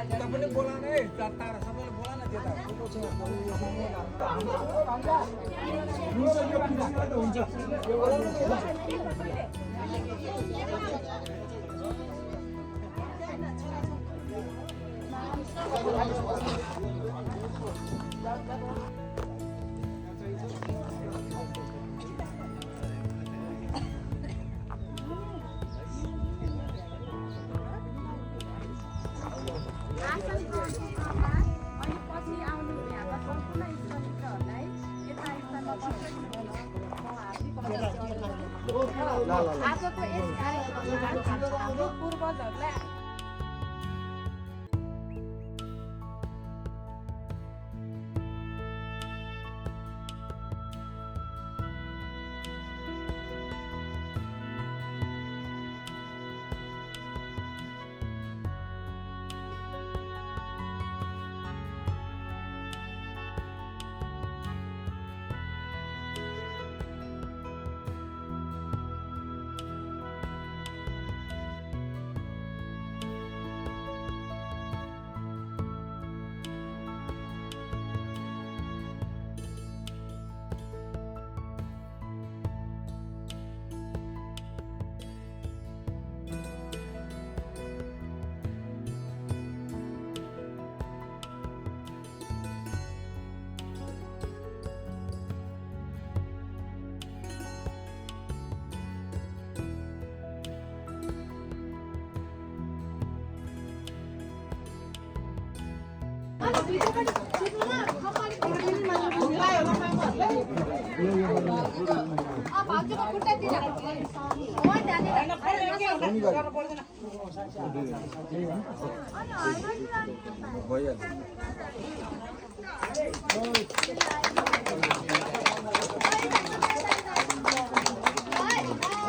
Tapi bola nih, datar sampai bola nanti datar. आजको यस कार्यक्रममा हाम्रो पूर्वजहरूलाई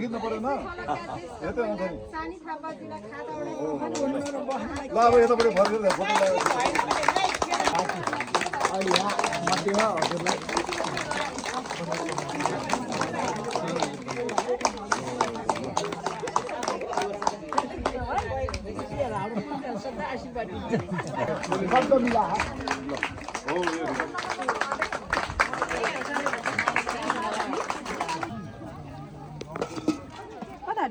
किन पर्दैन यतै आउँछ नि सानी थापाजीलाई खाता ल अब यतापट्टि फर्केर फोटो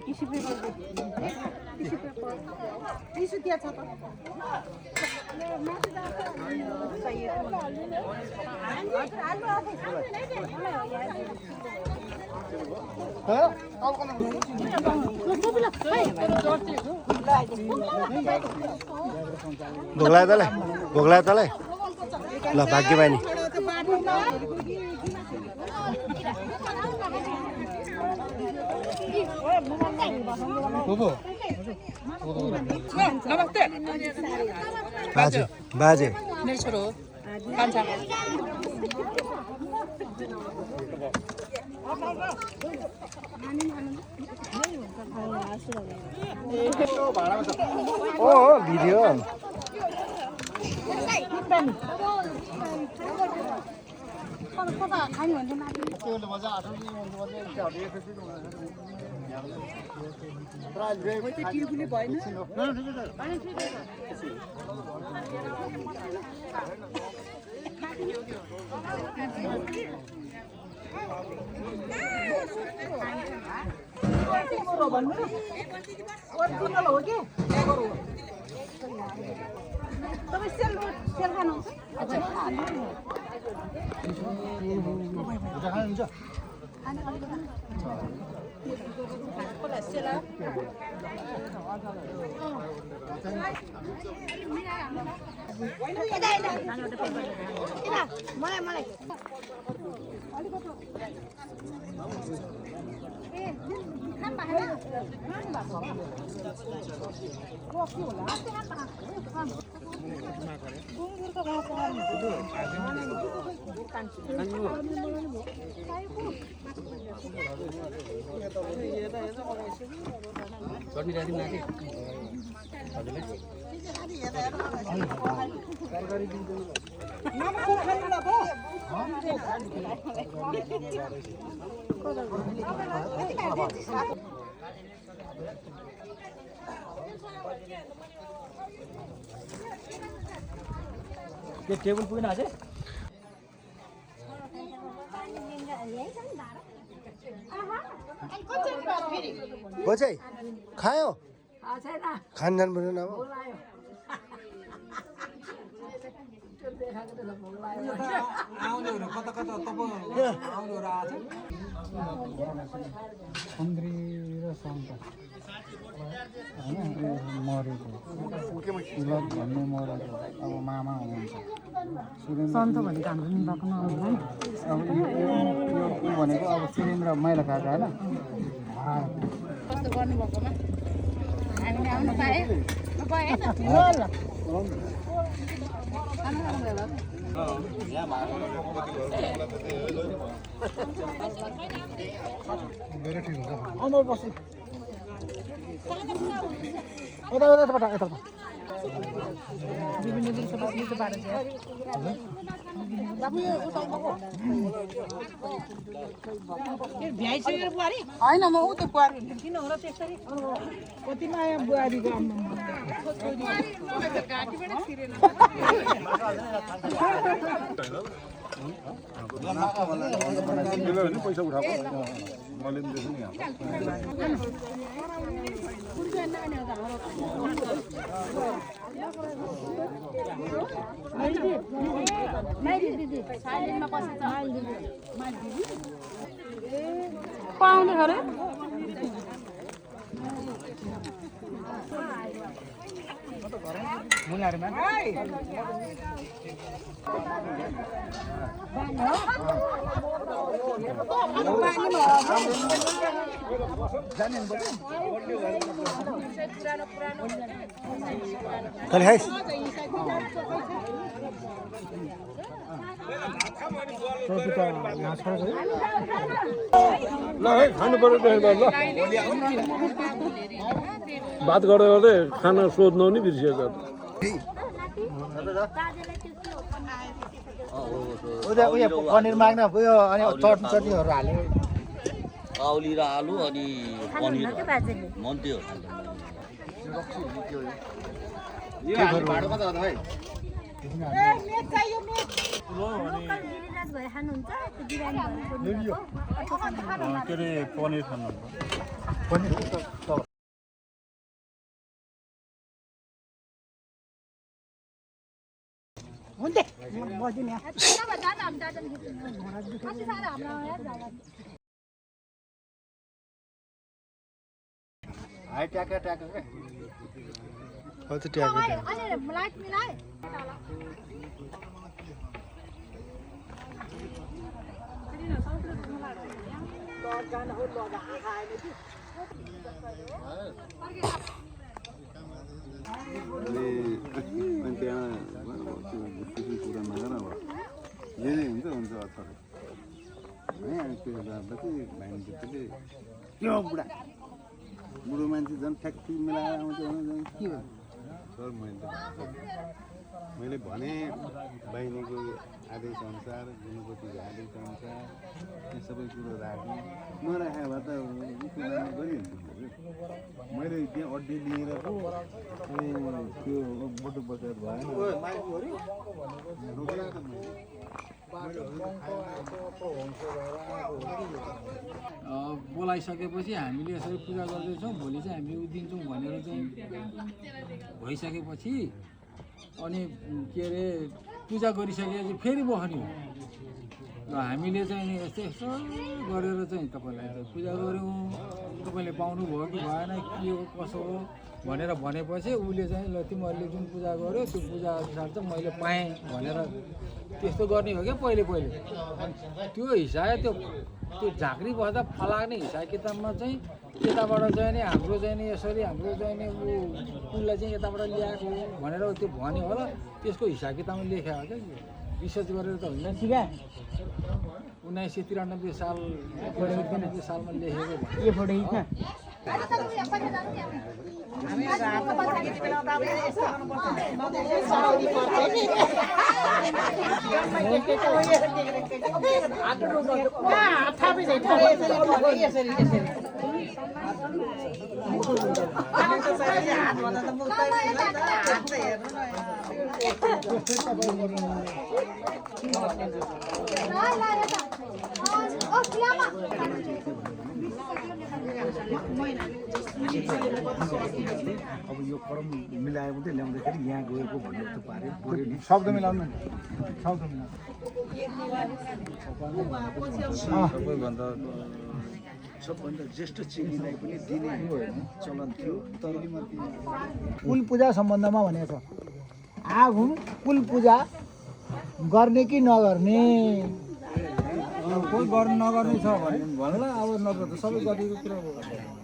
टिस्यु पेपर टिस्यु त्यहाँ छ त भोग्ला तले ल भाग्य बानी बाजे बाजे मेरो छोरो हो कान्छा ओ भिडियो तपाईँ सेल खानुहुन्छ मलाई त्यो टेबल पुगेन अझै बचाइ खायो खान जानु पर्दैन अब आउनेहरू कता कता तपाईँ आउनेहरू आएको सन्द्री र सन्त होइन मरेको तिलक भन्ने मरेको अब मामा हुनुहुन्छ सन्त भनेको हाम्रो निम्बाकोमा आउँदैन नि अब यो भनेको अब सुरेन्द्र मैला खाएको होइन कस्तो गर्नुभएकोमा हामीले आउनु पाएँ गएँ त धेरै ठिक हुन्छ आउनु बस्नु यता विभिन्न दिन सबै मिठो पारेको भ्याइसकेर बुहारी होइन म ऊ त्यो बुहारी किन हो र त्यसरी कति माया बुहारीको घाँटीबाट छिरेन पैसा उठाएको मैले पनि दिएको पाउँदै अरे खाली खाइस् ल है खानु पर्यो त्यसो भए ल बात गर्दै गर्दै खाना सोध्नु नि बिर्सिएछ उयो पनिर माग्न उयो अनि चटनीहरू हाल्यो काउली र आलु अनि पनिर मन त्यो के अरे पनिर खानु हुन्छ बस्दिनँ हाई ट्याक्का ट्याक्का क्या हो त ट्याक्यो लाइट मिलाए हुन्छ अथवा है अनि त्यो गर्दाखेरि भाइले त्यो बुढा बुढो मान्छे झन् ठ्याक्कै मिलाएर आउँछ भने के हो सर मैले भने बहिनीको आदेश अनुसार गुणपतिको आदेश अनुसार यो सबै कुरो राख्ने नराखे भए त गरिहाल्छु मैले त्यहाँ अड्डी लिएर पो त्यो बोटो बजार भएन बोलाइसकेपछि हामीले यसरी पूजा गर्दैछौँ भोलि चाहिँ हामी उदिन्छौँ भनेर चाहिँ भइसकेपछि अनि के अरे पूजा गरिसकेपछि फेरि बस्ने हो र हामीले चाहिँ नि यस्तो यस्तो गरेर चाहिँ तपाईँलाई पूजा गऱ्यौँ तपाईँले पाउनुभयो कि भएन के हो कसो हो भनेर भनेपछि उसले चाहिँ ल तिमीहरूले जुन पूजा गर्यो त्यो पूजा अनुसार चाहिँ मैले पाएँ भनेर त्यस्तो गर्ने हो क्या पहिले त्यो हिसाब त्यो झाँक्री बस्दा फलाग्ने हिसाब किताबमा चाहिँ यताबाट चाहिँ नि हाम्रो चाहिँ नि यसरी हाम्रो चाहिँ नि ऊ उसलाई चाहिँ यताबाट ल्याएको भनेर त्यो भन्यो होला त्यसको हिसाब किताबमा लेखेको हो क्या रिसर्च गरेर त होइन 1993 साल 1993 सालमा लेखेको अब यो क्रम मिलाएर मात्रै ल्याउँदाखेरि यहाँ गएको भन्ने त पार्यो शब्द मिलाउनु शब्द सबभन्दा ज्येष्ठ चेलीलाई पनि दिने चलन थियो तर कुल पूजा सम्बन्धमा भनेको छ आगुम कुल पूजा गर्ने कि नगर्ने कोही गर्नु नगर्ने छ भने भन्ला अब नगर्दा त सबै गरेको कुरा हो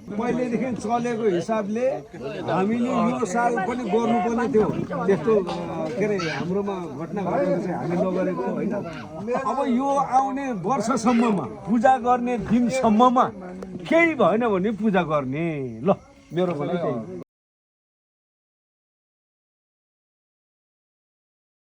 पहिलेदेखि चलेको हिसाबले हामीले यो साल पनि गर्नुपर्ने थियो त्यस्तो के अरे हाम्रोमा घटना घटेको चाहिँ हामी नगरेको होइन अब यो आउने वर्षसम्ममा पूजा गर्ने दिनसम्ममा केही भएन भने पूजा गर्ने ल मेरो भनाइ त्यही